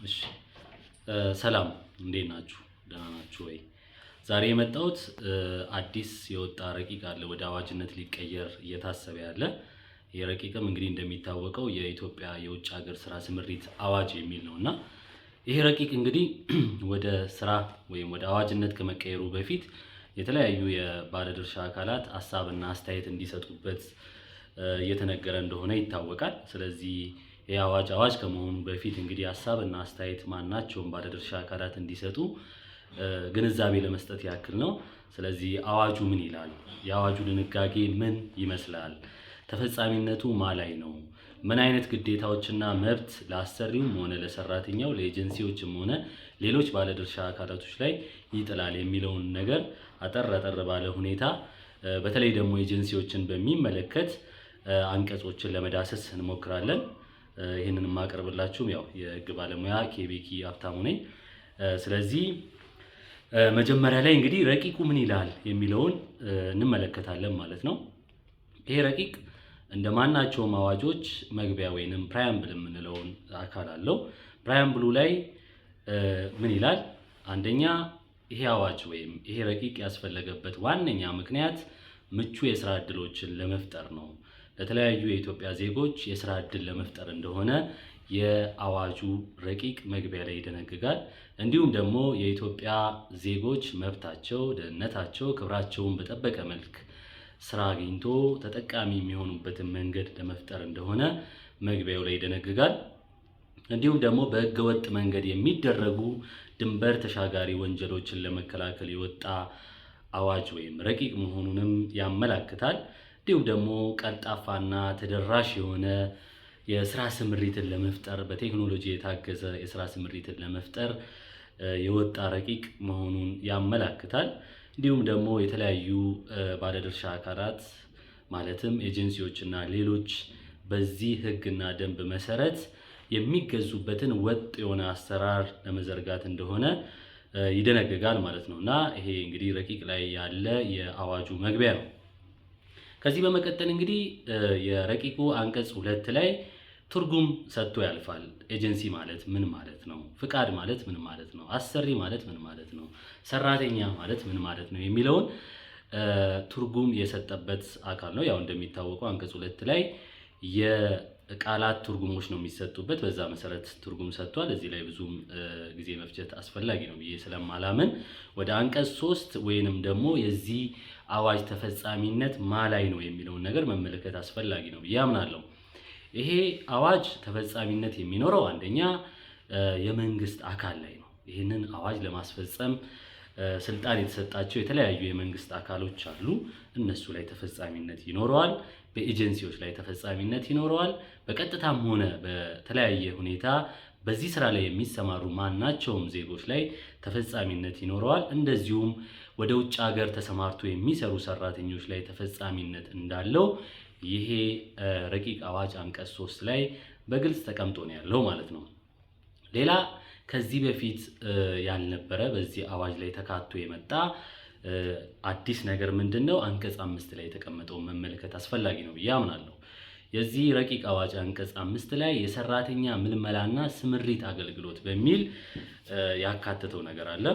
እሺ፣ ሰላም፣ እንዴት ናችሁ? ደህና ናችሁ ወይ? ዛሬ የመጣሁት አዲስ የወጣ ረቂቅ አለ፣ ወደ አዋጅነት ሊቀየር እየታሰበ ያለ። ይህ ረቂቅም እንግዲህ እንደሚታወቀው የኢትዮጵያ የውጭ ሀገር ስራ ስምሪት አዋጅ የሚል ነው። እና ይሄ ረቂቅ እንግዲህ ወደ ስራ ወይም ወደ አዋጅነት ከመቀየሩ በፊት የተለያዩ የባለድርሻ አካላት ሀሳብና አስተያየት እንዲሰጡበት እየተነገረ እንደሆነ ይታወቃል። ስለዚህ ይህ አዋጅ አዋጅ ከመሆኑ በፊት እንግዲህ ሀሳብና አስተያየት ማናቸውም ባለድርሻ አካላት እንዲሰጡ ግንዛቤ ለመስጠት ያክል ነው። ስለዚህ አዋጁ ምን ይላል? የአዋጁ ድንጋጌ ምን ይመስላል? ተፈጻሚነቱ ማ ላይ ነው? ምን አይነት ግዴታዎችና መብት ለአሰሪውም ሆነ ለሰራተኛው፣ ለኤጀንሲዎችም ሆነ ሌሎች ባለድርሻ አካላቶች ላይ ይጥላል የሚለውን ነገር አጠር አጠር ባለ ሁኔታ፣ በተለይ ደግሞ ኤጀንሲዎችን በሚመለከት አንቀጾችን ለመዳሰስ እንሞክራለን። ይህንን የማቀርብላችሁም ያው የህግ ባለሙያ ኬቤኪ ሀብታሙ ነኝ። ስለዚህ መጀመሪያ ላይ እንግዲህ ረቂቁ ምን ይላል የሚለውን እንመለከታለን ማለት ነው። ይሄ ረቂቅ እንደ ማናቸውም አዋጆች መግቢያ ወይንም preamble የምንለውን አካል አለው። Preamble ኡ ላይ ምን ይላል? አንደኛ፣ ይሄ አዋጅ ወይም ይሄ ረቂቅ ያስፈለገበት ዋነኛ ምክንያት ምቹ የስራ እድሎችን ለመፍጠር ነው። ለተለያዩ የኢትዮጵያ ዜጎች የስራ እድል ለመፍጠር እንደሆነ የአዋጁ ረቂቅ መግቢያ ላይ ይደነግጋል። እንዲሁም ደግሞ የኢትዮጵያ ዜጎች መብታቸው፣ ደህንነታቸው፣ ክብራቸውን በጠበቀ መልክ ስራ አግኝቶ ተጠቃሚ የሚሆኑበትን መንገድ ለመፍጠር እንደሆነ መግቢያው ላይ ይደነግጋል። እንዲሁም ደግሞ በህገወጥ መንገድ የሚደረጉ ድንበር ተሻጋሪ ወንጀሎችን ለመከላከል የወጣ አዋጅ ወይም ረቂቅ መሆኑንም ያመላክታል። እንዲሁም ደግሞ ቀልጣፋና ተደራሽ የሆነ የስራ ስምሪትን ለመፍጠር፣ በቴክኖሎጂ የታገዘ የስራ ስምሪትን ለመፍጠር የወጣ ረቂቅ መሆኑን ያመላክታል። እንዲሁም ደግሞ የተለያዩ ባለድርሻ አካላት ማለትም ኤጀንሲዎች እና ሌሎች በዚህ ህግና ደንብ መሰረት የሚገዙበትን ወጥ የሆነ አሰራር ለመዘርጋት እንደሆነ ይደነግጋል ማለት ነው። እና ይሄ እንግዲህ ረቂቅ ላይ ያለ የአዋጁ መግቢያ ነው። ከዚህ በመቀጠል እንግዲህ የረቂቁ አንቀጽ 2 ላይ ትርጉም ሰጥቶ ያልፋል። ኤጀንሲ ማለት ምን ማለት ነው? ፍቃድ ማለት ምን ማለት ነው? አሰሪ ማለት ምን ማለት ነው? ሰራተኛ ማለት ምን ማለት ነው? የሚለውን ትርጉም የሰጠበት አካል ነው። ያው እንደሚታወቀው አንቀጽ 2 ላይ የቃላት ትርጉሞች ነው የሚሰጡበት። በዛ መሰረት ትርጉም ሰጥቷል። እዚህ ላይ ብዙም ጊዜ መፍጀት አስፈላጊ ነው ብዬ ስለማላምን ወደ አንቀጽ 3 ወይንም ደግሞ የዚህ አዋጅ ተፈጻሚነት ማ ላይ ነው የሚለውን ነገር መመልከት አስፈላጊ ነው ብዬ አምናለሁ። ይሄ አዋጅ ተፈጻሚነት የሚኖረው አንደኛ የመንግስት አካል ላይ ነው። ይህንን አዋጅ ለማስፈጸም ስልጣን የተሰጣቸው የተለያዩ የመንግስት አካሎች አሉ። እነሱ ላይ ተፈጻሚነት ይኖረዋል። በኤጀንሲዎች ላይ ተፈጻሚነት ይኖረዋል። በቀጥታም ሆነ በተለያየ ሁኔታ በዚህ ስራ ላይ የሚሰማሩ ማናቸውም ዜጎች ላይ ተፈጻሚነት ይኖረዋል። እንደዚሁም ወደ ውጭ ሀገር ተሰማርቶ የሚሰሩ ሰራተኞች ላይ ተፈጻሚነት እንዳለው ይሄ ረቂቅ አዋጅ አንቀጽ 3 ላይ በግልጽ ተቀምጦ ነው ያለው ማለት ነው። ሌላ ከዚህ በፊት ያልነበረ በዚህ አዋጅ ላይ ተካቶ የመጣ አዲስ ነገር ምንድን ነው? አንቀጽ 5 ላይ የተቀመጠውን መመልከት አስፈላጊ ነው ብዬ አምናለሁ። የዚህ ረቂቅ አዋጅ አንቀጽ 5 ላይ የሰራተኛ ምልመላና ስምሪት አገልግሎት በሚል ያካተተው ነገር አለ።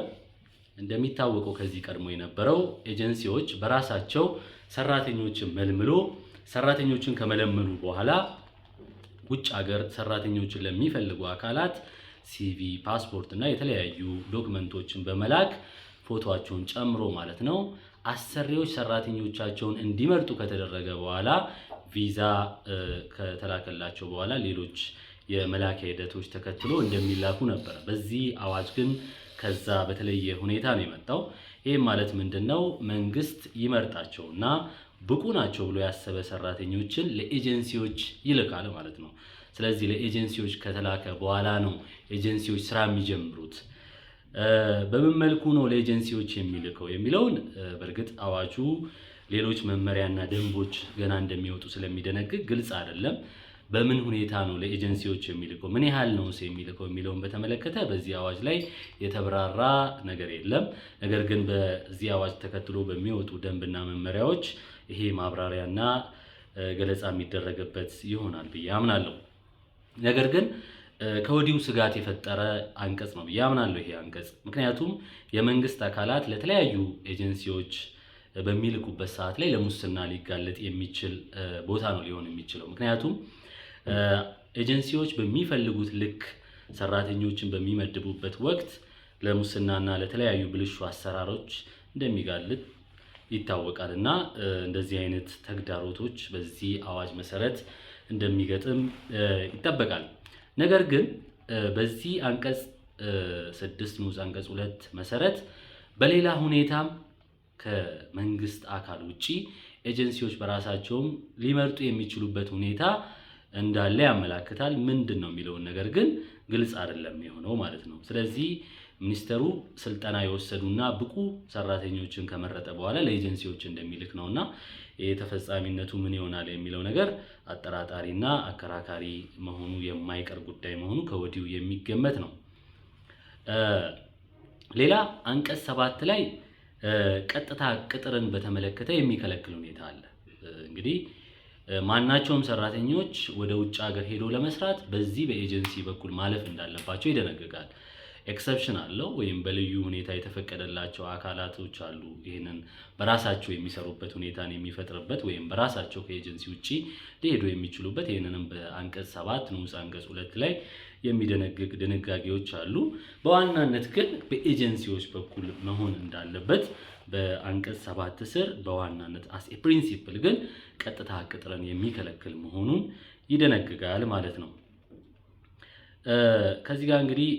እንደሚታወቀው ከዚህ ቀድሞ የነበረው ኤጀንሲዎች በራሳቸው ሰራተኞችን መልምሎ፣ ሰራተኞችን ከመለመሉ በኋላ ውጭ ሀገር ሰራተኞችን ለሚፈልጉ አካላት CV፣ ፓስፖርት እና የተለያዩ ዶክመንቶችን በመላክ፣ ፎቶቸውን ጨምሮ ማለት ነው፣ አሰሪዎች ሰራተኞቻቸውን እንዲመርጡ ከተደረገ በኋላ፣ ቪዛ ከተላከላቸው በኋላ፣ ሌሎች የመላኪያ ሂደቶች ተከትሎ እንደሚላኩ ነበረ። በዚህ አዋጅ ግን ከዛ በተለየ ሁኔታ ነው የመጣው። ይህም ማለት ምንድን ነው? መንግስት ይመርጣቸውና ብቁ ናቸው ብሎ ያሰበ ሰራተኞችን ለኤጀንሲዎች ይልካል ማለት ነው። ስለዚህ ለኤጀንሲዎች ከተላከ በኋላ ነው ኤጀንሲዎች ስራ የሚጀምሩት። በምን መልኩ ነው ለኤጀንሲዎች የሚልከው የሚለውን በእርግጥ አዋጁ ሌሎች መመሪያና ደንቦች ገና እንደሚወጡ ስለሚደነግግ ግልጽ አይደለም። በምን ሁኔታ ነው ለኤጀንሲዎች የሚልከው፣ ምን ያህል ነው የሚልከው የሚለውን በተመለከተ በዚህ አዋጅ ላይ የተብራራ ነገር የለም። ነገር ግን በዚህ አዋጅ ተከትሎ በሚወጡ ደንብና መመሪያዎች ይሄ ማብራሪያና ገለጻ የሚደረግበት ይሆናል ብዬ አምናለሁ። ነገር ግን ከወዲሁ ስጋት የፈጠረ አንቀጽ ነው ብዬ አምናለሁ ይሄ አንቀጽ። ምክንያቱም የመንግስት አካላት ለተለያዩ ኤጀንሲዎች በሚልኩበት ሰዓት ላይ ለሙስና ሊጋለጥ የሚችል ቦታ ነው ሊሆን የሚችለው። ምክንያቱም ኤጀንሲዎች በሚፈልጉት ልክ ሰራተኞችን በሚመድቡበት ወቅት ለሙስናና ለተለያዩ ብልሹ አሰራሮች እንደሚጋልጥ ይታወቃል። እና እንደዚህ አይነት ተግዳሮቶች በዚህ አዋጅ መሰረት እንደሚገጥም ይጠበቃል። ነገር ግን በዚህ አንቀጽ 6 ንዑስ አንቀጽ 2 መሰረት በሌላ ሁኔታም ከመንግስት አካል ውጪ ኤጀንሲዎች በራሳቸውም ሊመርጡ የሚችሉበት ሁኔታ እንዳለ ያመላክታል። ምንድነው የሚለውን ነገር ግን ግልጽ አይደለም የሆነው ማለት ነው። ስለዚህ ሚኒስተሩ ስልጠና የወሰዱና ብቁ ሰራተኞችን ከመረጠ በኋላ ለኤጀንሲዎች እንደሚልክ ነውና የተፈጻሚነቱ ምን ይሆናል የሚለው ነገር አጠራጣሪና አከራካሪ መሆኑ የማይቀር ጉዳይ መሆኑ ከወዲሁ የሚገመት ነው። ሌላ አንቀጽ 7 ላይ ቀጥታ ቅጥርን በተመለከተ የሚከለክል ሁኔታ አለ። እንግዲህ ማናቸውም ሰራተኞች ወደ ውጭ ሀገር ሄዶ ለመስራት በዚህ በኤጀንሲ በኩል ማለፍ እንዳለባቸው ይደነግጋል። exception አለው ወይም በልዩ ሁኔታ የተፈቀደላቸው አካላቶች አሉ። ይሄንን በራሳቸው የሚሰሩበት ሁኔታን የሚፈጥርበት ወይም በራሳቸው ከኤጀንሲ ውጪ ሊሄዱ የሚችሉበት ይሄንንም በአንቀጽ 7 ንዑስ አንቀጽ 2 ላይ የሚደነግግ ድንጋጌዎች አሉ። በዋናነት ግን በኤጀንሲዎች በኩል መሆን እንዳለበት በአንቀጽ 7 ስር በዋናነት as a principle ግን ቀጥታ ቅጥርን የሚከለክል መሆኑን ይደነግጋል ማለት ነው። ከዚህ ጋር እንግዲህ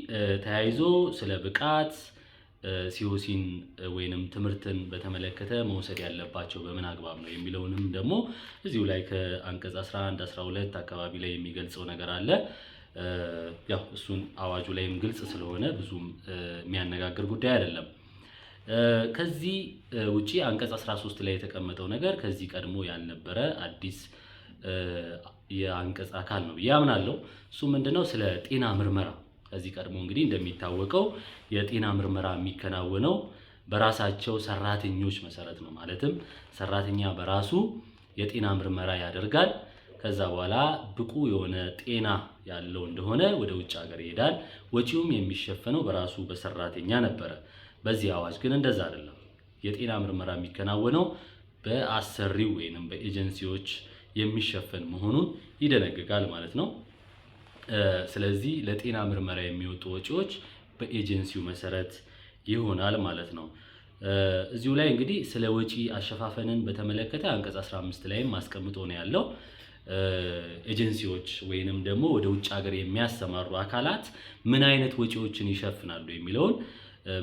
ተያይዞ ስለ ብቃት COC ን ወይንም ትምህርትን በተመለከተ መውሰድ ያለባቸው በምን አግባብ ነው የሚለውንም ደግሞ እዚሁ ላይ ከአንቀጽ 11 12 አካባቢ ላይ የሚገልጸው ነገር አለ። ያው እሱን አዋጁ ላይም ግልጽ ስለሆነ ብዙም የሚያነጋግር ጉዳይ አይደለም። ከዚህ ውጪ አንቀጽ 13 ላይ የተቀመጠው ነገር ከዚህ ቀድሞ ያልነበረ አዲስ የአንቀጽ አካል ነው ብዬ አምናለሁ። እሱ ምንድነው? ስለ ጤና ምርመራ። ከዚህ ቀድሞ እንግዲህ እንደሚታወቀው የጤና ምርመራ የሚከናወነው በራሳቸው ሰራተኞች መሰረት ነው። ማለትም ሰራተኛ በራሱ የጤና ምርመራ ያደርጋል። ከዛ በኋላ ብቁ የሆነ ጤና ያለው እንደሆነ ወደ ውጭ ሀገር ይሄዳል። ወጪውም የሚሸፈነው በራሱ በሰራተኛ ነበረ። በዚህ አዋጅ ግን እንደዛ አይደለም። የጤና ምርመራ የሚከናወነው በአሰሪው ወይንም በኤጀንሲዎች የሚሸፈን መሆኑን ይደነግጋል ማለት ነው። ስለዚህ ለጤና ምርመራ የሚወጡ ወጪዎች በኤጀንሲው መሰረት ይሆናል ማለት ነው። እዚሁ ላይ እንግዲህ ስለ ወጪ አሸፋፈንን በተመለከተ አንቀጽ 15 ላይም አስቀምጦ ነው ያለው። ኤጀንሲዎች ወይንም ደግሞ ወደ ውጭ ሀገር የሚያሰማሩ አካላት ምን አይነት ወጪዎችን ይሸፍናሉ የሚለውን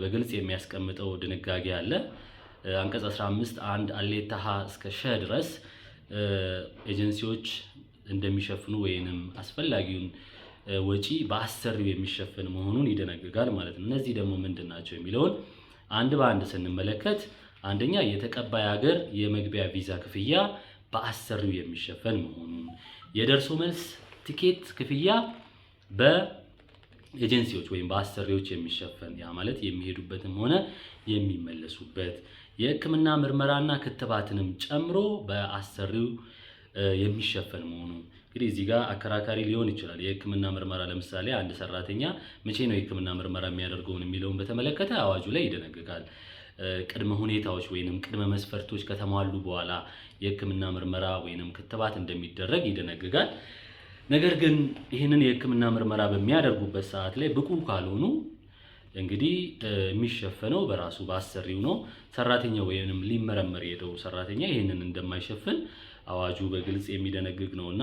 በግልጽ የሚያስቀምጠው ድንጋጌ አለ። አንቀጽ 15 1 አሌታ ሀ እስከ ሸ ድረስ ኤጀንሲዎች እንደሚሸፍኑ ወይንም አስፈላጊውን ወጪ በአሰሪው የሚሸፈን መሆኑን ይደነግጋል ማለት ነው። እነዚህ ደግሞ ምንድን ናቸው የሚለውን አንድ በአንድ ስንመለከት፣ አንደኛ የተቀባይ ሀገር የመግቢያ ቪዛ ክፍያ በአሰሪው የሚሸፈን መሆኑን፣ የደርሶ መልስ ቲኬት ክፍያ በኤጀንሲዎች ወይም በአሰሪዎች የሚሸፈን፣ ያ ማለት የሚሄዱበትም ሆነ የሚመለሱበት፣ የሕክምና ምርመራና ክትባትንም ጨምሮ በአሰሪው የሚሸፈን መሆኑ። እንግዲህ እዚህ ጋር አከራካሪ ሊሆን ይችላል። የሕክምና ምርመራ ለምሳሌ አንድ ሰራተኛ መቼ ነው የሕክምና ምርመራ የሚያደርገውን የሚለውን በተመለከተ አዋጁ ላይ ይደነግጋል። ቅድመ ሁኔታዎች ወይንም ቅድመ መስፈርቶች ከተሟሉ በኋላ የሕክምና ምርመራ ወይንም ክትባት እንደሚደረግ ይደነግጋል። ነገር ግን ይህንን የሕክምና ምርመራ በሚያደርጉበት ሰዓት ላይ ብቁ ካልሆኑ እንግዲህ የሚሸፈነው በራሱ በአሰሪው ነው። ሰራተኛው ወይንም ሊመረመር የሄደው ሰራተኛ ይህንን እንደማይሸፍን አዋጁ በግልጽ የሚደነግግ ነውና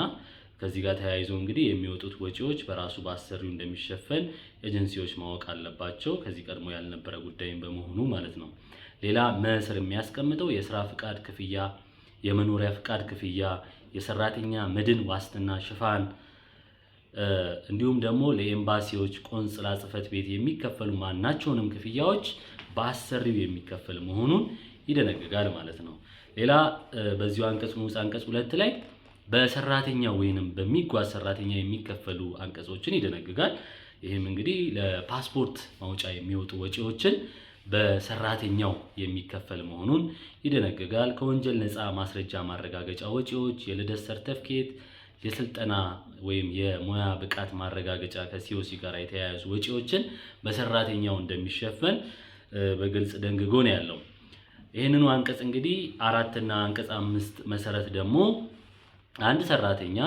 ከዚህ ጋር ተያይዞ እንግዲህ የሚወጡት ወጪዎች በራሱ በአሰሪው እንደሚሸፈን ኤጀንሲዎች ማወቅ አለባቸው። ከዚህ ቀድሞ ያልነበረ ጉዳይም በመሆኑ ማለት ነው። ሌላ መስር የሚያስቀምጠው የስራ ፍቃድ ክፍያ፣ የመኖሪያ ፍቃድ ክፍያ፣ የሰራተኛ መድን ዋስትና ሽፋን፣ እንዲሁም ደግሞ ለኤምባሲዎች ቆንስላ ጽሕፈት ቤት የሚከፈሉ ማናቸውንም ክፍያዎች በአሰሪው የሚከፈል መሆኑን ይደነግጋል ማለት ነው። ሌላ በዚሁ አንቀጽ ንዑስ አንቀጽ 2 ላይ በሰራተኛ ወይንም በሚጓዝ ሰራተኛ የሚከፈሉ አንቀጾችን ይደነግጋል። ይህም እንግዲህ ለፓስፖርት ማውጫ የሚወጡ ወጪዎችን በሰራተኛው የሚከፈል መሆኑን ይደነግጋል። ከወንጀል ነፃ ማስረጃ ማረጋገጫ ወጪዎች፣ የልደት ሰርተፍኬት፣ የስልጠና ወይም የሙያ ብቃት ማረጋገጫ ከ COC ጋር የተያያዙ ወጪዎችን በሰራተኛው እንደሚሸፈን በግልጽ ደንግጎ ነው ያለው። ይህንኑ አንቀጽ እንግዲህ 4 እና አንቀጽ 5 መሰረት ደግሞ አንድ ሰራተኛ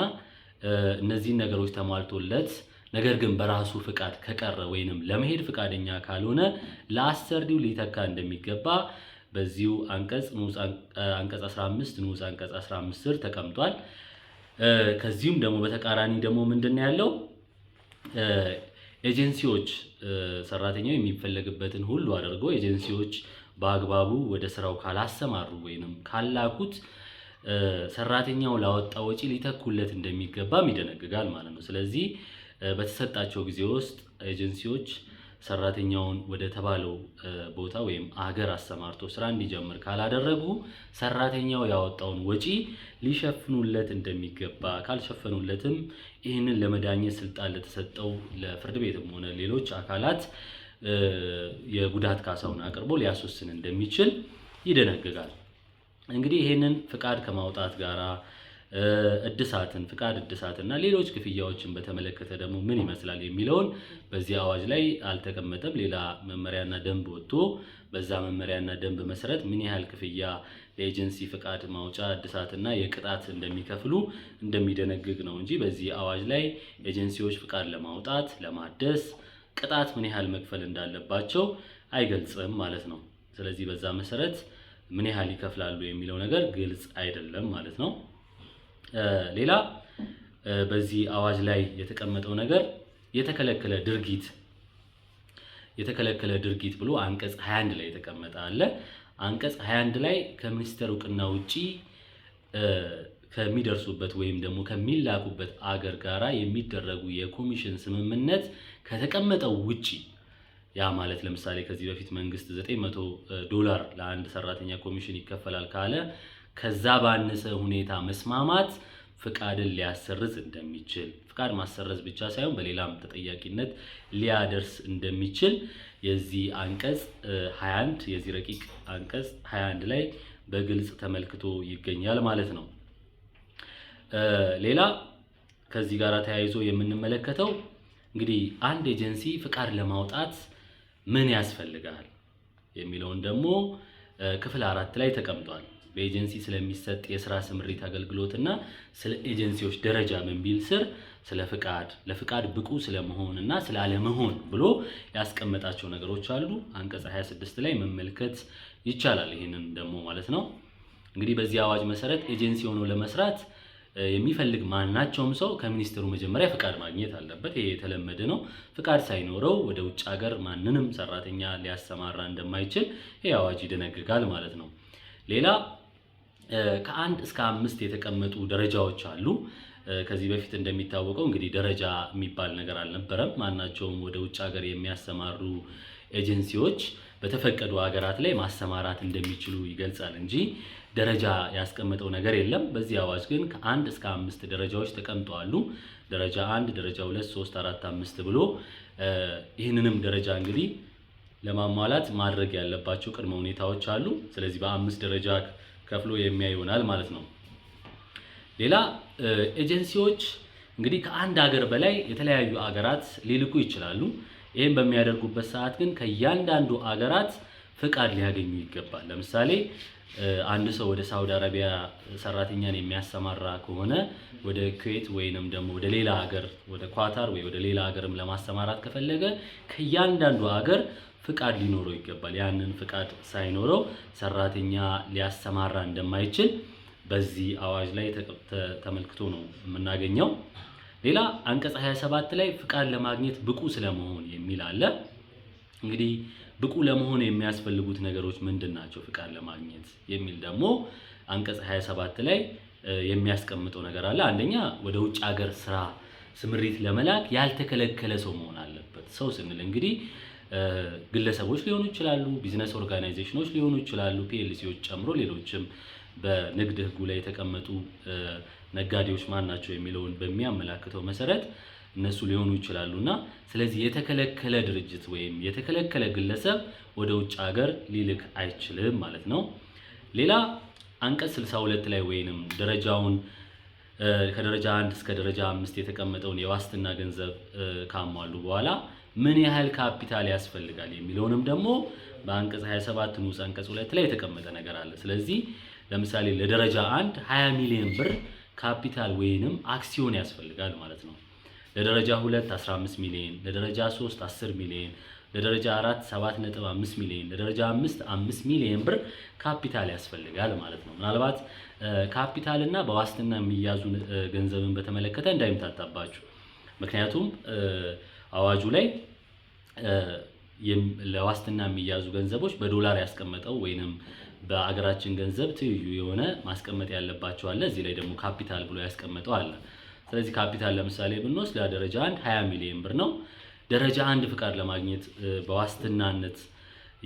እነዚህን ነገሮች ተሟልቶለት ነገር ግን በራሱ ፍቃድ ከቀረ ወይንም ለመሄድ ፍቃደኛ ካልሆነ ለአሰሪው ሊተካ እንደሚገባ በዚሁ አንቀጽ ንዑስ አንቀጽ 15 ንዑስ አንቀጽ 15 ስር ተቀምጧል። ከዚሁም ደግሞ በተቃራኒ ደግሞ ምንድን ነው ያለው? ኤጀንሲዎች ሰራተኛው የሚፈለግበትን ሁሉ አድርገው ኤጀንሲዎች በአግባቡ ወደ ስራው ካላሰማሩ ወይንም ካላኩት ሰራተኛው ላወጣው ወጪ ሊተኩለት እንደሚገባም ይደነግጋል ማለት ነው። ስለዚህ በተሰጣቸው ጊዜ ውስጥ ኤጀንሲዎች ሰራተኛውን ወደ ተባለው ቦታ ወይም አገር አሰማርቶ ስራ እንዲጀምር ካላደረጉ ሰራተኛው ያወጣውን ወጪ ሊሸፍኑለት እንደሚገባ፣ ካልሸፈኑለትም ይህንን ለመዳኘት ስልጣን ለተሰጠው ለፍርድ ቤትም ሆነ ሌሎች አካላት የጉዳት ካሳውን አቅርቦ ሊያስወስን እንደሚችል ይደነግጋል። እንግዲህ ይህንን ፍቃድ ከማውጣት ጋራ እድሳትን፣ ፍቃድ እድሳትና ሌሎች ክፍያዎችን በተመለከተ ደግሞ ምን ይመስላል የሚለውን በዚህ አዋጅ ላይ አልተቀመጠም። ሌላ መመሪያና ደንብ ወጥቶ በዛ መመሪያና ደንብ መሰረት ምን ያህል ክፍያ ለኤጀንሲ ፍቃድ ማውጫ፣ እድሳትና የቅጣት እንደሚከፍሉ እንደሚደነግግ ነው እንጂ በዚህ አዋጅ ላይ ኤጀንሲዎች ፍቃድ ለማውጣት፣ ለማደስ፣ ቅጣት ምን ያህል መክፈል እንዳለባቸው አይገልጽም ማለት ነው። ስለዚህ በዛ መሰረት ምን ያህል ይከፍላሉ የሚለው ነገር ግልጽ አይደለም ማለት ነው። ሌላ በዚህ አዋጅ ላይ የተቀመጠው ነገር የተከለከለ ድርጊት ብሎ አንቀጽ 21 ላይ የተቀመጠ አለ። አንቀጽ 21 ላይ ከሚኒስቴር እውቅና ውጪ ከሚደርሱበት ወይም ደግሞ ከሚላኩበት አገር ጋራ የሚደረጉ የኮሚሽን ስምምነት ከተቀመጠው ውጪ፣ ያ ማለት ለምሳሌ ከዚህ በፊት መንግስት 900 ዶላር ለአንድ ሰራተኛ ኮሚሽን ይከፈላል ካለ ከዛ ባነሰ ሁኔታ መስማማት ፍቃድን ሊያሰርዝ እንደሚችል፣ ፍቃድ ማሰረዝ ብቻ ሳይሆን በሌላም ተጠያቂነት ሊያደርስ እንደሚችል የዚህ አንቀጽ 21፣ የዚህ ረቂቅ አንቀጽ 21 ላይ በግልጽ ተመልክቶ ይገኛል ማለት ነው። ሌላ ከዚህ ጋር ተያይዞ የምንመለከተው እንግዲህ አንድ ኤጀንሲ ፍቃድ ለማውጣት ምን ያስፈልጋል የሚለውን ደግሞ ክፍል 4 ላይ ተቀምጧል። በኤጀንሲ ስለሚሰጥ የስራ ስምሪት አገልግሎትና ስለ ኤጀንሲዎች ደረጃ በሚል ስር ስለ ፍቃድ፣ ለፍቃድ ብቁ ስለመሆን እና ስለ አለመሆን ብሎ ያስቀመጣቸው ነገሮች አሉ። አንቀጽ 26 ላይ መመልከት ይቻላል። ይህንን ደግሞ ማለት ነው። እንግዲህ በዚህ አዋጅ መሰረት ኤጀንሲ ሆኖ ለመስራት የሚፈልግ ማናቸውም ሰው ከሚኒስትሩ መጀመሪያ ፍቃድ ማግኘት አለበት። ይሄ የተለመደ ነው። ፍቃድ ሳይኖረው ወደ ውጭ ሀገር ማንንም ሰራተኛ ሊያሰማራ እንደማይችል ይህ አዋጅ ይደነግጋል ማለት ነው። ሌላ ከ1 እስከ 5 የተቀመጡ ደረጃዎች አሉ። ከዚህ በፊት እንደሚታወቀው እንግዲህ ደረጃ የሚባል ነገር አልነበረም። ማናቸውም ወደ ውጭ ሀገር የሚያሰማሩ ኤጀንሲዎች በተፈቀዱ ሀገራት ላይ ማሰማራት እንደሚችሉ ይገልጻል እንጂ ደረጃ ያስቀመጠው ነገር የለም። በዚህ አዋጅ ግን ከ1 እስከ 5 ደረጃዎች ተቀምጠዋሉ። ደረጃ 1፣ ደረጃ 2፣ 3፣ 4፣ 5 ብሎ ይህንንም ደረጃ እንግዲህ ለማሟላት ማድረግ ያለባቸው ቅድመ ሁኔታዎች አሉ። ስለዚህ በአምስት ደረጃ ከፍሎ የሚያይ ይሆናል ማለት ነው። ሌላ ኤጀንሲዎች እንግዲህ ከአንድ ሀገር በላይ የተለያዩ ሀገራት ሊልኩ ይችላሉ። ይህን በሚያደርጉበት ሰዓት ግን ከእያንዳንዱ ሀገራት ፍቃድ ሊያገኙ ይገባል። ለምሳሌ አንድ ሰው ወደ ሳውዲ አረቢያ ሰራተኛን የሚያሰማራ ከሆነ ወደ ኩዌት ወይንም ደግሞ ወደ ሌላ ሀገር፣ ወደ ኳታር ወይ ወደ ሌላ ሀገርም ለማሰማራት ከፈለገ ከእያንዳንዱ ሀገር ፍቃድ ሊኖረው ይገባል። ያንን ፍቃድ ሳይኖረው ሰራተኛ ሊያሰማራ እንደማይችል በዚህ አዋጅ ላይ ተመልክቶ ነው የምናገኘው። ሌላ አንቀጽ 27 ላይ ፍቃድ ለማግኘት ብቁ ስለመሆን የሚል አለ። እንግዲህ ብቁ ለመሆን የሚያስፈልጉት ነገሮች ምንድን ናቸው? ፍቃድ ለማግኘት የሚል ደግሞ አንቀጽ 27 ላይ የሚያስቀምጠው ነገር አለ። አንደኛ ወደ ውጭ ሀገር ስራ ስምሪት ለመላክ ያልተከለከለ ሰው መሆን አለበት። ሰው ስንል እንግዲህ ግለሰቦች ሊሆኑ ይችላሉ፣ business organization ኖች ሊሆኑ ይችላሉ፣ PLC ዎች ጨምሮ ሌሎችም በንግድ ሕጉ ላይ የተቀመጡ ነጋዴዎች ማን ናቸው የሚለውን በሚያመላክተው መሰረት እነሱ ሊሆኑ ይችላሉ። እና ስለዚህ የተከለከለ ድርጅት ወይም የተከለከለ ግለሰብ ወደ ውጭ ሀገር ሊልክ አይችልም ማለት ነው። ሌላ አንቀጽ 62 ላይ ወይንም ደረጃውን ከደረጃ 1 እስከ ደረጃ 5 የተቀመጠውን የዋስትና ገንዘብ ካሟሉ በኋላ ምን ያህል ካፒታል ያስፈልጋል የሚለውንም ደግሞ በአንቀጽ 27 ንዑስ አንቀጽ 2 ላይ የተቀመጠ ነገር አለ። ስለዚህ ለምሳሌ ለደረጃ 1 20 ሚሊዮን ብር ካፒታል ወይንም አክሲዮን ያስፈልጋል ማለት ነው። ለደረጃ 2 15 ሚሊዮን፣ ለደረጃ 3 10 ሚሊዮን፣ ለደረጃ 4 7.5 ሚሊዮን፣ ለደረጃ 5 5 ሚሊዮን ብር ካፒታል ያስፈልጋል ማለት ነው። ምናልባት ካፒታል እና በዋስትና የሚያዙ ገንዘብን በተመለከተ እንዳይምታታባችሁ። ምክንያቱም አዋጁ ላይ ለዋስትና የሚያዙ ገንዘቦች በዶላር ያስቀመጠው ወይንም በአገራችን ገንዘብ ትይዩ የሆነ ማስቀመጥ ያለባቸው አለ። እዚህ ላይ ደግሞ ካፒታል ብሎ ያስቀመጠው አለ። ስለዚህ ካፒታል ለምሳሌ ብንወስድ ለደረጃ 1 20 ሚሊዮን ብር ነው። ደረጃ 1 ፍቃድ ለማግኘት በዋስትናነት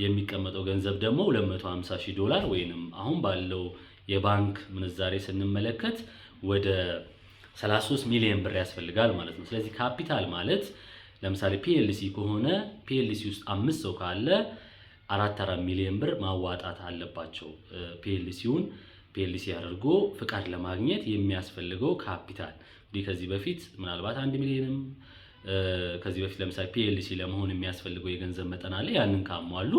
የሚቀመጠው ገንዘብ ደግሞ 250 ሺህ ዶላር ወይንም አሁን ባለው የባንክ ምንዛሬ ስንመለከት ወደ 33 ሚሊዮን ብር ያስፈልጋል ማለት ነው። ስለዚህ ካፒታል ማለት ለምሳሌ PLC ከሆነ PLC ውስጥ 5 ሰው ካለ 4 ሚሊዮን ብር ማዋጣት አለባቸው። PLC ውን PLC አድርጎ ፍቃድ ለማግኘት የሚያስፈልገው ካፒታል እንግዲህ ከዚህ በፊት ምናልባት 1 ሚሊዮንም ከዚህ በፊት ለምሳሌ PLC ለመሆን የሚያስፈልገው የገንዘብ መጠን አለ። ያንን ካሟሉ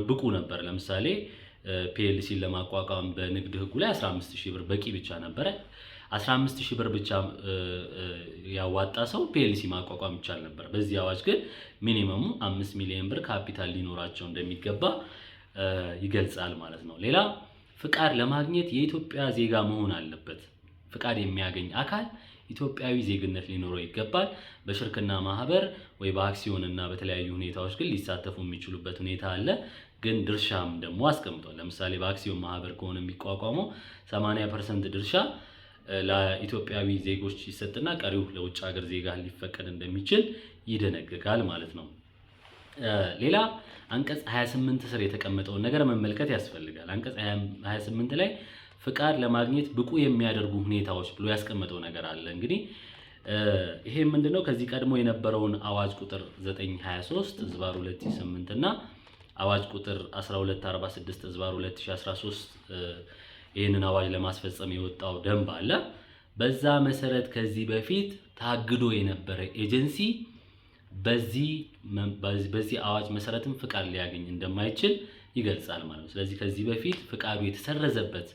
ብቁ ነበር። ለምሳሌ PLC ለማቋቋም በንግድ ህጉ ላይ 15,000 ብር በቂ ብቻ ነበረ። 15,000 ብር ብቻ ያዋጣ ሰው PLC ማቋቋም ይቻል ነበር። በዚህ አዋጅ ግን minimum ኡ 5 ሚሊዮን ብር ካፒታል ሊኖራቸው እንደሚገባ ይገልጻል ማለት ነው። ሌላ ፍቃድ ለማግኘት የኢትዮጵያ ዜጋ መሆን አለበት። ፍቃድ የሚያገኝ አካል ኢትዮጵያዊ ዜግነት ሊኖረው ይገባል። በሽርክና ማህበር ወይ በአክሲዮን እና በተለያዩ ሁኔታዎች ግን ሊሳተፉ የሚችሉበት ሁኔታ አለ። ግን ድርሻም ደግሞ አስቀምጧል። ለምሳሌ በአክሲዮን ማህበር ከሆነ የሚቋቋመው 80% ድርሻ ለኢትዮጵያዊ ዜጎች ይሰጥና ቀሪው ለውጭ ሀገር ዜጋ ሊፈቀድ እንደሚችል ይደነግጋል ማለት ነው። ሌላ አንቀጽ 28 ስር የተቀመጠውን ነገር መመልከት ያስፈልጋል። አንቀጽ 28 ላይ ፍቃድ ለማግኘት ብቁ የሚያደርጉ ሁኔታዎች ብሎ ያስቀመጠው ነገር አለ። እንግዲህ ይሄ ምንድነው? ከዚህ ቀድሞ የነበረውን አዋጅ ቁጥር 923/2008 እና አዋጅ ቁጥር 1246/2013 ይህንን አዋጅ ለማስፈጸም የወጣው ደንብ አለ። በዛ መሰረት ከዚህ በፊት ታግዶ የነበረ ኤጀንሲ በዚህ አዋጅ መሰረትም ፍቃድ ሊያገኝ እንደማይችል ይገልጻል ማለት ነው። ስለዚህ ከዚህ በፊት ፍቃዱ የተሰረዘበት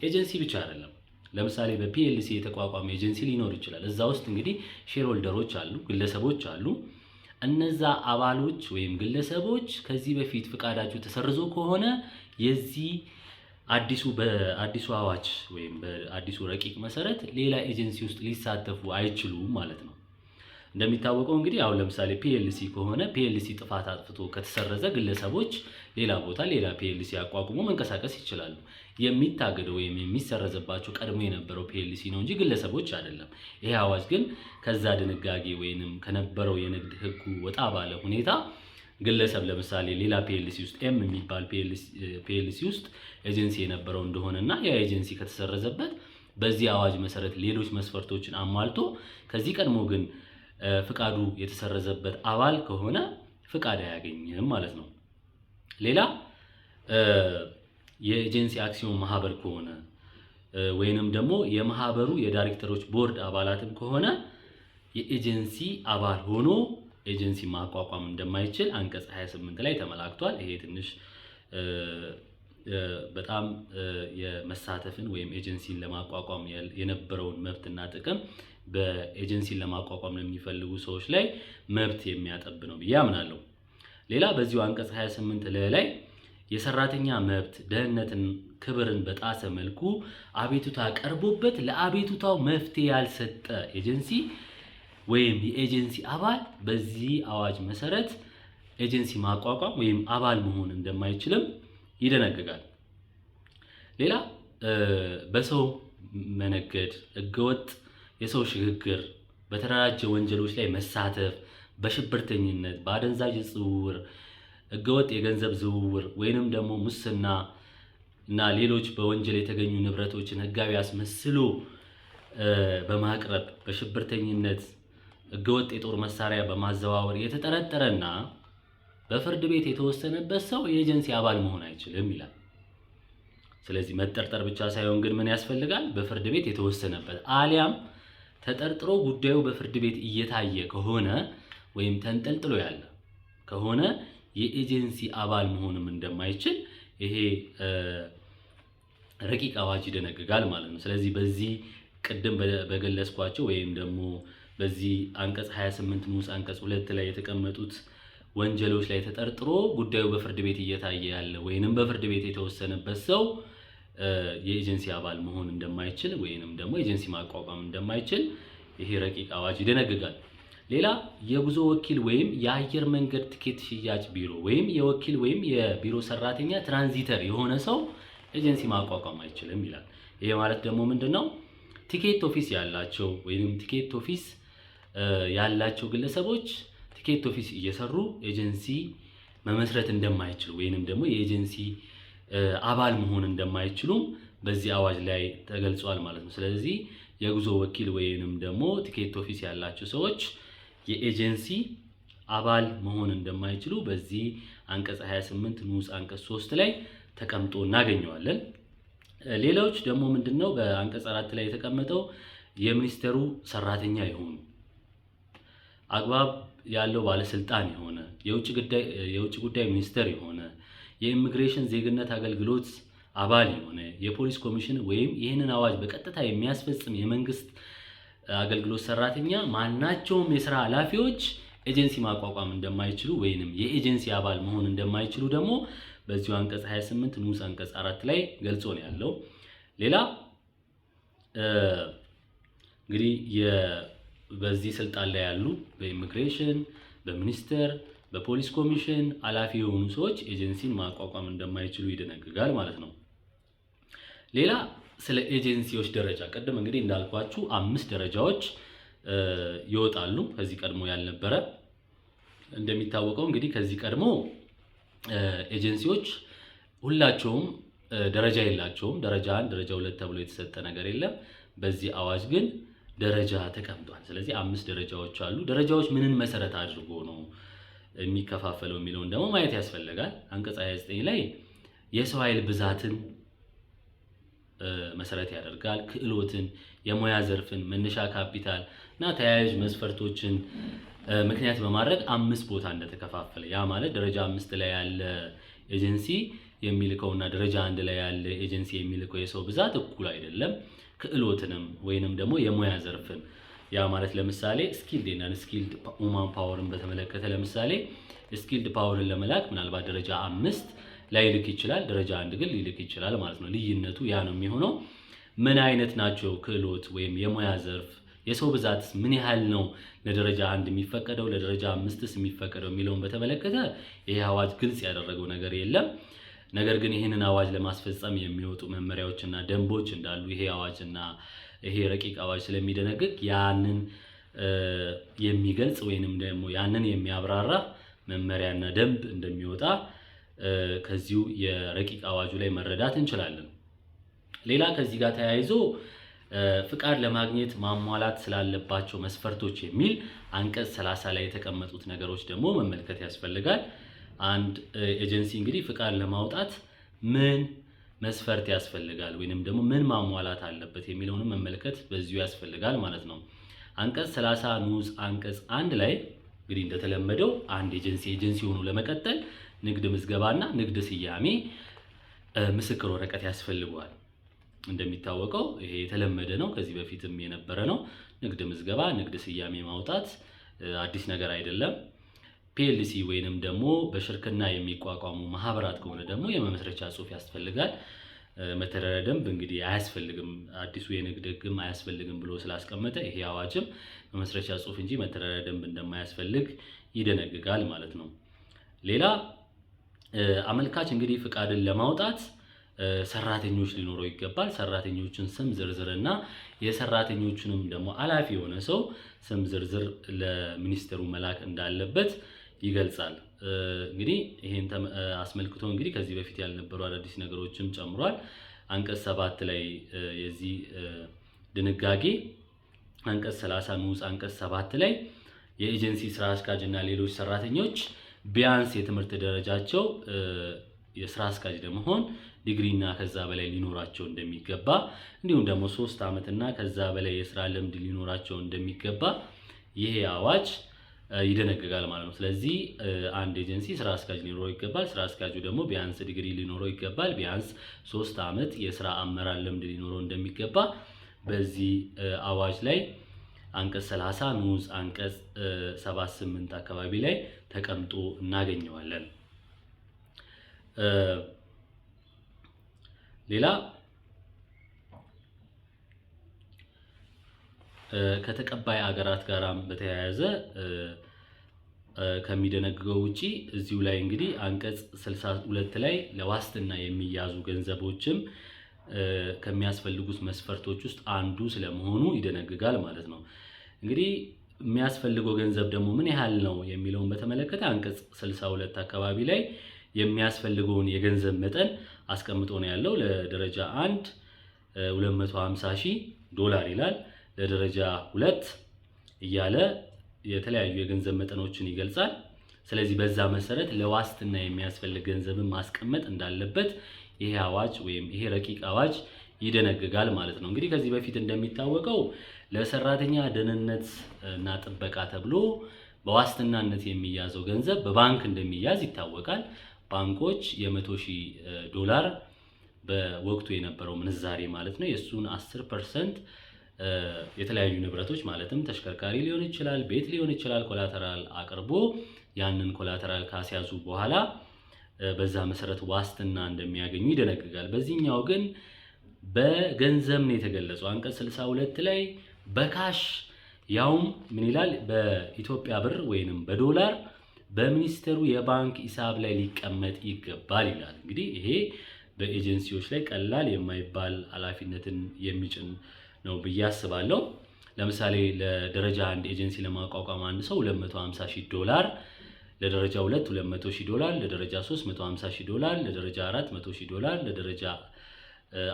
ኤጀንሲ ብቻ አይደለም። ለምሳሌ በ PLC የተቋቋመ ኤጀንሲ ሊኖር ይችላል። እዛ ውስጥ እንግዲህ shareholder ኦች አሉ፣ ግለሰቦች አሉ። እነዛ አባሎች ወይም ግለሰቦች ከዚህ በፊት ፍቃዳቸው ተሰርዞ ከሆነ የዚህ አዲሱ በአዲሱ አዋጅ ወይም በአዲሱ ረቂቅ መሰረት ሌላ ኤጀንሲ ውስጥ ሊሳተፉ አይችሉም ማለት ነው። እንደሚታወቀው እንግዲህ አሁን ለምሳሌ PLC ከሆነ PLC ጥፋት አጥፍቶ ከተሰረዘ ግለሰቦች ሌላ ቦታ ሌላ PLC አቋቁሞ መንቀሳቀስ ይችላሉ። የሚታገደው ወይም የሚሰረዝባቸው ቀድሞ የነበረው PLC ነው እንጂ ግለሰቦች አይደለም። ይሄ አዋጅ ግን ከዛ ድንጋጌ ወይንም ከነበረው የንግድ ህጉ ወጣ ባለ ሁኔታ ግለሰብ ለምሳሌ ሌላ PLC ውስጥ M የሚባል PLC ውስጥ ኤጀንሲ የነበረው እንደሆነና ያ ኤጀንሲ ከተሰረዘበት በዚህ አዋጅ መሰረት ሌሎች መስፈርቶችን አሟልቶ ከዚህ ቀድሞ ግን ፍቃዱ የተሰረዘበት አባል ከሆነ ፍቃድ አያገኝም ማለት ነው። ሌላ የኤጀንሲ አክሲዮን ማህበር ከሆነ ወይንም ደግሞ የማህበሩ የዳይሬክተሮች ቦርድ አባላትም ከሆነ የኤጀንሲ አባል ሆኖ ኤጀንሲ ማቋቋም እንደማይችል አንቀጽ 28 ላይ ተመላክቷል። ይሄ ትንሽ በጣም የመሳተፍን ወይም ኤጀንሲን ለማቋቋም የነበረውን መብትና ጥቅም በኤጀንሲን ለማቋቋም ለሚፈልጉ ሰዎች ላይ መብት የሚያጠብ ነው ብዬ አምናለሁ። ሌላ በዚሁ አንቀጽ 28 ላይ የሰራተኛ መብት ደህንነትን፣ ክብርን በጣሰ መልኩ አቤቱታ ቀርቦበት ለአቤቱታው መፍትሄ ያልሰጠ ኤጀንሲ ወይም የኤጀንሲ አባል በዚህ አዋጅ መሰረት ኤጀንሲ ማቋቋም ወይም አባል መሆን እንደማይችልም ይደነግጋል። ሌላ በሰው መነገድ፣ ህገወጥ የሰው ሽግግር፣ በተደራጀ ወንጀሎች ላይ መሳተፍ፣ በሽብርተኝነት፣ በአደንዛዥ ዝውውር፣ ህገወጥ የገንዘብ ዝውውር ወይንም ደግሞ ሙስና እና ሌሎች በወንጀል የተገኙ ንብረቶችን ህጋዊ አስመስሎ በማቅረብ በሽብርተኝነት ህገወጥ የጦር መሳሪያ በማዘዋወር የተጠረጠረና በፍርድ ቤት የተወሰነበት ሰው የኤጀንሲ አባል መሆን አይችልም ይላል። ስለዚህ መጠርጠር ብቻ ሳይሆን ግን ምን ያስፈልጋል? በፍርድ ቤት የተወሰነበት አሊያም ተጠርጥሮ ጉዳዩ በፍርድ ቤት እየታየ ከሆነ ወይም ተንጠልጥሎ ያለ ከሆነ የኤጀንሲ አባል መሆንም እንደማይችል ይሄ ረቂቅ አዋጅ ይደነግጋል ማለት ነው። ስለዚህ በዚህ ቅድም በገለጽኳቸው ወይም ደግሞ በዚህ አንቀጽ 28 ንዑስ አንቀጽ 2 ላይ የተቀመጡት ወንጀሎች ላይ ተጠርጥሮ ጉዳዩ በፍርድ ቤት እየታየ ያለ ወይንም በፍርድ ቤት የተወሰነበት ሰው የኤጀንሲ አባል መሆን እንደማይችል ወይንም ደግሞ ኤጀንሲ ማቋቋም እንደማይችል ይሄ ረቂቅ አዋጅ ይደነግጋል። ሌላ የጉዞ ወኪል ወይም የአየር መንገድ ትኬት ሽያጭ ቢሮ ወይም የወኪል ወይም የቢሮ ሰራተኛ ትራንዚተር የሆነ ሰው ኤጀንሲ ማቋቋም አይችልም ይላል። ይሄ ማለት ደግሞ ምንድን ነው? Ticket office ያላቸው ወይንም ticket office ያላቸው ግለሰቦች ticket office እየሰሩ ኤጀንሲ መመስረት እንደማይችሉ ወይንም ደግሞ የኤጀንሲ አባል መሆን እንደማይችሉም በዚህ አዋጅ ላይ ተገልጿል ማለት ነው። ስለዚህ የጉዞ ወኪል ወይንም ደግሞ ticket office ያላቸው ሰዎች የኤጀንሲ አባል መሆን እንደማይችሉ በዚህ አንቀጽ 28 ንዑስ አንቀጽ 3 ላይ ተቀምጦ እናገኘዋለን። ሌሎች ደግሞ ምንድነው? በአንቀጽ 4 ላይ የተቀመጠው የሚኒስቴሩ ሰራተኛ የሆኑ፣ አግባብ ያለው ባለስልጣን የሆነ፣ የውጭ ጉዳይ ሚኒስቴር የሆነ፣ የኢሚግሬሽን ዜግነት አገልግሎት አባል የሆነ፣ የፖሊስ ኮሚሽን ወይም ይህንን አዋጅ በቀጥታ የሚያስፈጽም የመንግስት አገልግሎት ሰራተኛ ማናቸውም የስራ ኃላፊዎች ኤጀንሲ ማቋቋም እንደማይችሉ ወይንም የኤጀንሲ አባል መሆን እንደማይችሉ ደግሞ በዚሁ አንቀጽ 28 ንዑስ አንቀጽ 4 ላይ ገልጾ ነው ያለው። ሌላ እንግዲህ በዚህ ስልጣን ላይ ያሉ በኢሚግሬሽን፣ በሚኒስቴር፣ በፖሊስ ኮሚሽን ኃላፊ የሆኑ ሰዎች ኤጀንሲን ማቋቋም እንደማይችሉ ይደነግጋል ማለት ነው። ሌላ ስለ ኤጀንሲዎች ደረጃ ቅድም እንግዲህ እንዳልኳችሁ አምስት ደረጃዎች ይወጣሉ። ከዚህ ቀድሞ ያልነበረ። እንደሚታወቀው እንግዲህ ከዚህ ቀድሞ ኤጀንሲዎች ሁላቸውም ደረጃ የላቸውም። ደረጃ 1፣ ደረጃ 2 ተብሎ የተሰጠ ነገር የለም። በዚህ አዋጅ ግን ደረጃ ተቀምጧል። ስለዚህ አምስት ደረጃዎች አሉ። ደረጃዎች ምንን መሰረት አድርጎ ነው የሚከፋፈለው የሚለውን ደግሞ ማየት ያስፈልጋል። አንቀጽ 29 ላይ የሰው ኃይል ብዛትን መሰረት ያደርጋል። ክህሎትን፣ የሙያ ዘርፍን፣ መነሻ ካፒታል እና ተያያዥ መስፈርቶችን ምክንያት በማድረግ አምስት ቦታ እንደተከፋፈለ፣ ያ ማለት ደረጃ 5 ላይ ያለ ኤጀንሲ የሚልከውና ደረጃ 1 ላይ ያለ ኤጀንሲ የሚልከው የሰው ብዛት እኩል አይደለም። ክህሎትንም ወይንም ደግሞ የሙያ ዘርፍን፣ ያ ማለት ለምሳሌ skilled እና unskilled human power ን በተመለከተ፣ ለምሳሌ skilled power ን ለመላክ ምናልባት ደረጃ 5 ላይልክ ይችላል። ደረጃ 1 ግን ሊልክ ይችላል ማለት ነው። ልዩነቱ ያ ነው የሚሆነው። ምን አይነት ናቸው ክህሎት ወይም የሙያ ዘርፍ፣ የሰው ብዛትስ ምን ያህል ነው ለደረጃ 1 የሚፈቀደው፣ ለደረጃ 5ስ የሚፈቀደው የሚለውን በተመለከተ ይሄ አዋጅ ግልጽ ያደረገው ነገር የለም። ነገር ግን ይህንን አዋጅ ለማስፈጸም የሚወጡ መመሪያዎችና ደንቦች እንዳሉ ይሄ አዋጅና ይሄ ረቂቅ አዋጅ ስለሚደነግግ ያንን የሚገልጽ ወይንም ደግሞ ያንን የሚያብራራ መመሪያና ደንብ እንደሚወጣ ከዚሁ የረቂቅ አዋጁ ላይ መረዳት እንችላለን። ሌላ ከዚህ ጋር ተያይዞ ፍቃድ ለማግኘት ማሟላት ስላለባቸው መስፈርቶች የሚል አንቀጽ 30 ላይ የተቀመጡት ነገሮች ደግሞ መመልከት ያስፈልጋል። አንድ ኤጀንሲ እንግዲህ ፍቃድ ለማውጣት ምን መስፈርት ያስፈልጋል ወይንም ደግሞ ምን ማሟላት አለበት የሚለውንም መመልከት በዚሁ ያስፈልጋል ማለት ነው። አንቀጽ 30 ንዑስ አንቀጽ 1 ላይ እንግዲህ እንደተለመደው አንድ ኤጀንሲ ኤጀንሲ ሆኖ ለመቀጠል ንግድ ምዝገባና ንግድ ስያሜ ምስክር ወረቀት ያስፈልገዋል። እንደሚታወቀው ይሄ የተለመደ ነው፣ ከዚህ በፊትም የነበረ ነው። ንግድ ምዝገባ፣ ንግድ ስያሜ ማውጣት አዲስ ነገር አይደለም። PLC ወይንም ደግሞ በሽርክና የሚቋቋሙ ማህበራት ከሆነ ደግሞ የመመስረቻ ጽሑፍ ያስፈልጋል። መተዳደሪያ ደንብ እንግዲህ አያስፈልግም፣ አዲሱ የንግድ ሕግም አያስፈልግም ብሎ ስላስቀመጠ ይሄ አዋጅም መመስረቻ ጽሑፍ እንጂ መተዳደሪያ ደንብ እንደማያስፈልግ ይደነግጋል ማለት ነው። ሌላ አመልካች እንግዲህ ፍቃድን ለማውጣት ሰራተኞች ሊኖረው ይገባል። ሰራተኞችን ስም ዝርዝርና የሰራተኞቹንም ደግሞ ኃላፊ የሆነ ሰው ስም ዝርዝር ለሚኒስትሩ መላክ እንዳለበት ይገልጻል። እንግዲህ ይሄን አስመልክቶ እንግዲህ ከዚህ በፊት ያልነበሩ አዳዲስ ነገሮችም ጨምሯል። አንቀጽ 7 ላይ የዚህ ድንጋጌ አንቀጽ 30 ንዑስ አንቀጽ 7 ላይ የኤጀንሲ ስራ አስኪያጅ እና ሌሎች ሰራተኞች ቢያንስ የትምህርት ደረጃቸው የስራ አስኪያጅ ለመሆን ዲግሪና ከዛ በላይ ሊኖራቸው እንደሚገባ፣ እንዲሁም ደግሞ 3 ዓመትና ከዛ በላይ የስራ ልምድ ሊኖራቸው እንደሚገባ ይሄ አዋጅ ይደነግጋል ማለት ነው። ስለዚህ አንድ ኤጀንሲ ስራ አስኪያጅ ሊኖረው ይገባል። ስራ አስኪያጁ ደግሞ ቢያንስ ዲግሪ ሊኖረው ይገባል። ቢያንስ 3 ዓመት የስራ አመራር ልምድ ሊኖረው እንደሚገባ በዚህ አዋጅ ላይ አንቀጽ 30 ንዑስ አንቀጽ 78 አካባቢ ላይ ተቀምጦ እናገኘዋለን። ሌላ ከተቀባይ አገራት ጋራም በተያያዘ ከሚደነግገው ውጪ እዚሁ ላይ እንግዲህ አንቀጽ 62 ላይ ለዋስትና የሚያዙ ገንዘቦችም ከሚያስፈልጉት መስፈርቶች ውስጥ አንዱ ስለመሆኑ ይደነግጋል ማለት ነው። እንግዲህ የሚያስፈልገው ገንዘብ ደግሞ ምን ያህል ነው የሚለውን በተመለከተ አንቀጽ 62 አካባቢ ላይ የሚያስፈልገውን የገንዘብ መጠን አስቀምጦ ነው ያለው። ለደረጃ 1 250 ሺህ ዶላር ይላል። ለደረጃ 2 እያለ የተለያዩ የገንዘብ መጠኖችን ይገልጻል። ስለዚህ በዛ መሰረት ለዋስትና የሚያስፈልግ ገንዘብን ማስቀመጥ እንዳለበት ይሄ አዋጅ ወይም ይሄ ረቂቅ አዋጅ ይደነግጋል ማለት ነው። እንግዲህ ከዚህ በፊት እንደሚታወቀው ለሰራተኛ ደህንነት እና ጥበቃ ተብሎ በዋስትናነት የሚያዘው ገንዘብ በባንክ እንደሚያዝ ይታወቃል። ባንኮች የ100,000 ዶላር በወቅቱ የነበረው ምንዛሬ ማለት ነው፣ የእሱን 10% የተለያዩ ንብረቶች ማለትም ተሽከርካሪ ሊሆን ይችላል፣ ቤት ሊሆን ይችላል፣ collateral አቅርቦ ያንን collateral ካስያዙ በኋላ በዛ መሰረት ዋስትና እንደሚያገኙ ይደነግጋል። በዚህኛው ግን በገንዘብ ነው የተገለጸው። አንቀጽ 62 ላይ በ cash፣ ያውም ምን ይላል? በኢትዮጵያ ብር ወይንም በዶላር በሚኒስቴሩ የባንክ ሂሳብ ላይ ሊቀመጥ ይገባል ይላል። እንግዲህ ይሄ በኤጀንሲዎች ላይ ቀላል የማይባል ኃላፊነትን የሚጭን ነው ብዬ አስባለሁ። ለምሳሌ ለደረጃ 1 ኤጀንሲ ለማቋቋም አንድ ሰው 250 ሺህ ዶላር፣ ለደረጃ 2 200 ሺህ ዶላር፣ ለደረጃ 3 150 ሺህ ዶላር፣ ለደረጃ 4 100 ሺህ ዶላር፣ ለደረጃ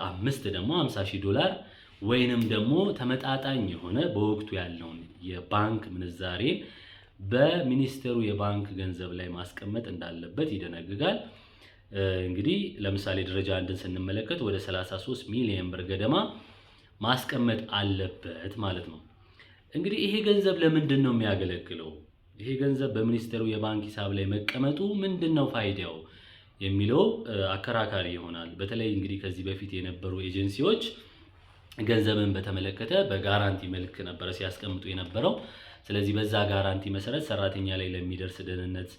5 ደግሞ 50 ሺህ ዶላር ወይንም ደግሞ ተመጣጣኝ የሆነ በወቅቱ ያለውን የባንክ ምንዛሬን በሚኒስቴሩ የባንክ ገንዘብ ላይ ማስቀመጥ እንዳለበት ይደነግጋል። እንግዲህ ለምሳሌ ደረጃ 1ን ስንመለከት ወደ 33 ሚሊዮን ብር ገደማ ማስቀመጥ አለበት ማለት ነው። እንግዲህ ይሄ ገንዘብ ለምንድን ነው የሚያገለግለው? ይሄ ገንዘብ በሚኒስቴሩ የባንክ ሂሳብ ላይ መቀመጡ ምንድን ነው ፋይዳው የሚለው አከራካሪ ይሆናል። በተለይ እንግዲህ ከዚህ በፊት የነበሩ ኤጀንሲዎች ገንዘብን በተመለከተ በ guarantee መልክ ነበረ ሲያስቀምጡ የነበረው። ስለዚህ በዛ guarantee መሰረት ሰራተኛ ላይ ለሚደርስ ደህንነት፣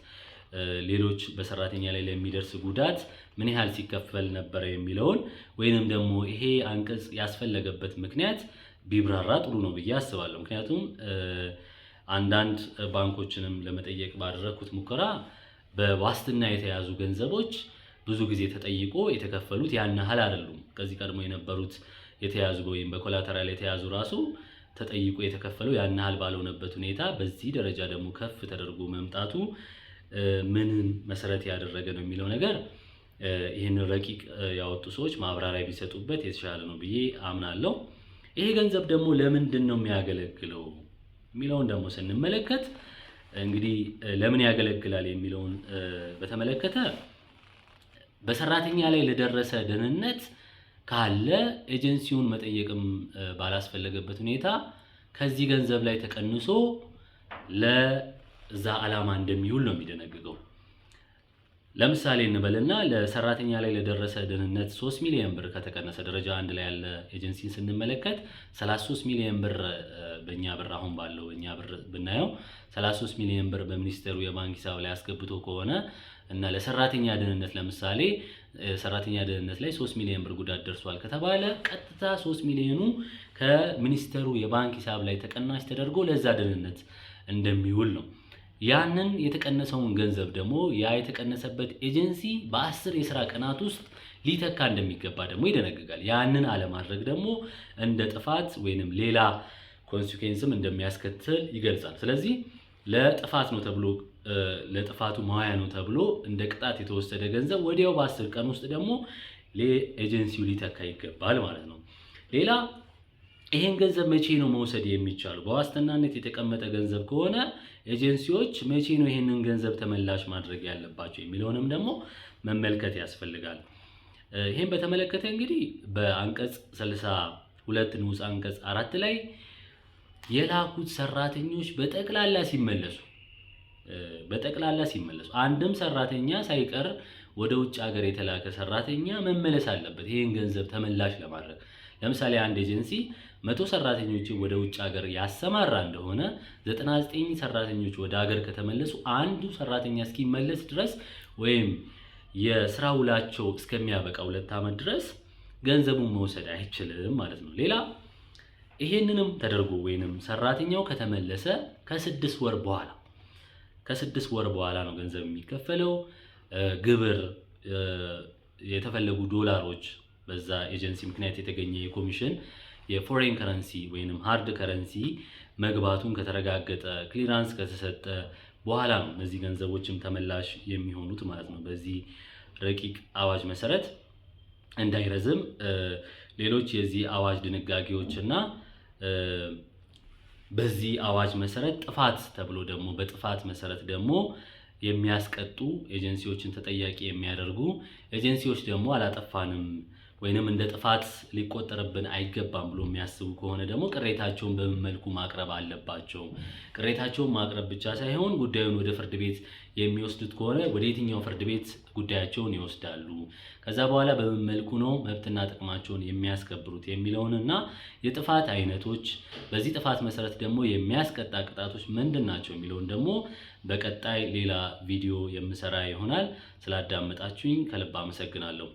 ሌሎች በሰራተኛ ላይ ለሚደርስ ጉዳት ምን ያህል ሲከፈል ነበረ የሚለውን ወይንም ደግሞ ይሄ አንቀጽ ያስፈለገበት ምክንያት ቢብራራ ጥሩ ነው ብዬ አስባለሁ። ምክንያቱም አንዳንድ ባንኮችንም ለመጠየቅ ባደረግኩት ሙከራ በዋስትና የተያዙ ገንዘቦች ብዙ ጊዜ ተጠይቆ የተከፈሉት ያን ያህል አይደሉም። ከዚህ ቀድሞ የነበሩት የተያዙ ወይም በ collateral የተያዙ ራሱ ተጠይቆ የተከፈለው ያን ያህል ባልሆነበት ሁኔታ በዚህ ደረጃ ደግሞ ከፍ ተደርጎ መምጣቱ ምንን መሰረት ያደረገ ነው የሚለው ነገር ይህንን ረቂቅ ያወጡ ሰዎች ማብራሪያ ቢሰጡበት የተሻለ ነው ብዬ አምናለሁ። ይሄ ገንዘብ ደግሞ ለምንድን ነው የሚያገለግለው የሚለውን ደግሞ ስንመለከት፣ እንግዲህ ለምን ያገለግላል የሚለውን በተመለከተ በሰራተኛ ላይ ለደረሰ ደህንነት ካለ ኤጀንሲውን መጠየቅም ባላስፈለገበት ሁኔታ ከዚህ ገንዘብ ላይ ተቀንሶ ለዛ ዓላማ እንደሚውል ነው የሚደነግገው። ለምሳሌ እንበልና ለሰራተኛ ላይ ለደረሰ ደህንነት 3 ሚሊዮን ብር ከተቀነሰ፣ ደረጃ 1 ላይ ያለ ኤጀንሲን ስንመለከት 33 ሚሊዮን ብር በእኛ ብር፣ አሁን ባለው በእኛ ብር ብናየው 33 ሚሊዮን ብር በሚኒስቴሩ የባንክ ሂሳብ ላይ አስገብቶ ከሆነ እና ለሰራተኛ ደህንነት፣ ለምሳሌ ሰራተኛ ደህንነት ላይ 3 ሚሊዮን ብር ጉዳት ደርሷል ከተባለ፣ ቀጥታ 3 ሚሊዮኑ ከሚኒስቴሩ የባንክ ሂሳብ ላይ ተቀናሽ ተደርጎ ለዛ ደህንነት እንደሚውል ነው። ያንን የተቀነሰውን ገንዘብ ደግሞ ያ የተቀነሰበት ኤጀንሲ በ10 የስራ ቀናት ውስጥ ሊተካ እንደሚገባ ደግሞ ይደነግጋል። ያንን አለማድረግ ደግሞ እንደ ጥፋት ወይንም ሌላ consequence ም እንደሚያስከትል ይገልጻል። ስለዚህ ለጥፋት ነው ተብሎ፣ ለጥፋቱ ማዋያ ነው ተብሎ እንደ ቅጣት የተወሰደ ገንዘብ ወዲያው በ10 ቀን ውስጥ ደግሞ ኤጀንሲው ሊተካ ይገባል ማለት ነው። ሌላ ይሄን ገንዘብ መቼ ነው መውሰድ የሚቻለው? በዋስትናነት የተቀመጠ ገንዘብ ከሆነ ኤጀንሲዎች መቼ ነው ይህንን ገንዘብ ተመላሽ ማድረግ ያለባቸው የሚለውንም ደግሞ መመልከት ያስፈልጋል። ይህን በተመለከተ እንግዲህ በአንቀጽ 62 ንዑስ አንቀጽ 4 ላይ የላኩት ሰራተኞች በጠቅላላ ሲመለሱ አንድም ሰራተኛ ሳይቀር ወደ ውጭ ሀገር የተላከ ሰራተኛ መመለስ አለበት፣ ይህን ገንዘብ ተመላሽ ለማድረግ። ለምሳሌ አንድ ኤጀንሲ 100 ሰራተኞችን ወደ ውጭ ሀገር ያሰማራ እንደሆነ፣ 99 ሰራተኞች ወደ ሀገር ከተመለሱ አንዱ ሰራተኛ እስኪመለስ ድረስ ወይም የስራ ውላቸው እስከሚያበቃ 2 ዓመት ድረስ ገንዘቡን መውሰድ አይችልም ማለት ነው። ሌላ ይሄንንም ተደርጎ ወይንም ሰራተኛው ከተመለሰ ከ6 ወር በኋላ ነው ገንዘብ የሚከፈለው። ግብር፣ የተፈለጉ ዶላሮች፣ በዛ ኤጀንሲ ምክንያት የተገኘ የኮሚሽን፣ የ foreign currency ወይንም hard currency መግባቱን ከተረጋገጠ፣ clearance ከተሰጠ በኋላ ነው እነዚህ ገንዘቦችም ተመላሽ የሚሆኑት ማለት ነው። በዚህ ረቂቅ አዋጅ መሰረት እንዳይረዝም ሌሎች የዚህ አዋጅ ድንጋጌዎች እና በዚህ አዋጅ መሰረት ጥፋት ተብሎ ደግሞ በጥፋት መሰረት ደግሞ የሚያስቀጡ፣ ኤጀንሲዎችን ተጠያቂ የሚያደርጉ፣ ኤጀንሲዎች ደግሞ አላጠፋንም ወይንም እንደ ጥፋት ሊቆጠርብን አይገባም ብሎ የሚያስቡ ከሆነ ደግሞ ቅሬታቸውን በምን መልኩ ማቅረብ አለባቸው? ቅሬታቸውን ማቅረብ ብቻ ሳይሆን ጉዳዩን ወደ ፍርድ ቤት የሚወስዱት ከሆነ ወደ የትኛው ፍርድ ቤት ጉዳያቸውን ይወስዳሉ? ከዛ በኋላ በምን መልኩ ነው መብትና ጥቅማቸውን የሚያስከብሩት የሚለውን እና የጥፋት አይነቶች፣ በዚህ ጥፋት መሰረት ደግሞ የሚያስቀጣ ቅጣቶች ምንድን ናቸው የሚለውን ደግሞ በቀጣይ ሌላ ቪዲዮ የምሰራ ይሆናል። ስላዳመጣችሁኝ ከልብ አመሰግናለሁ።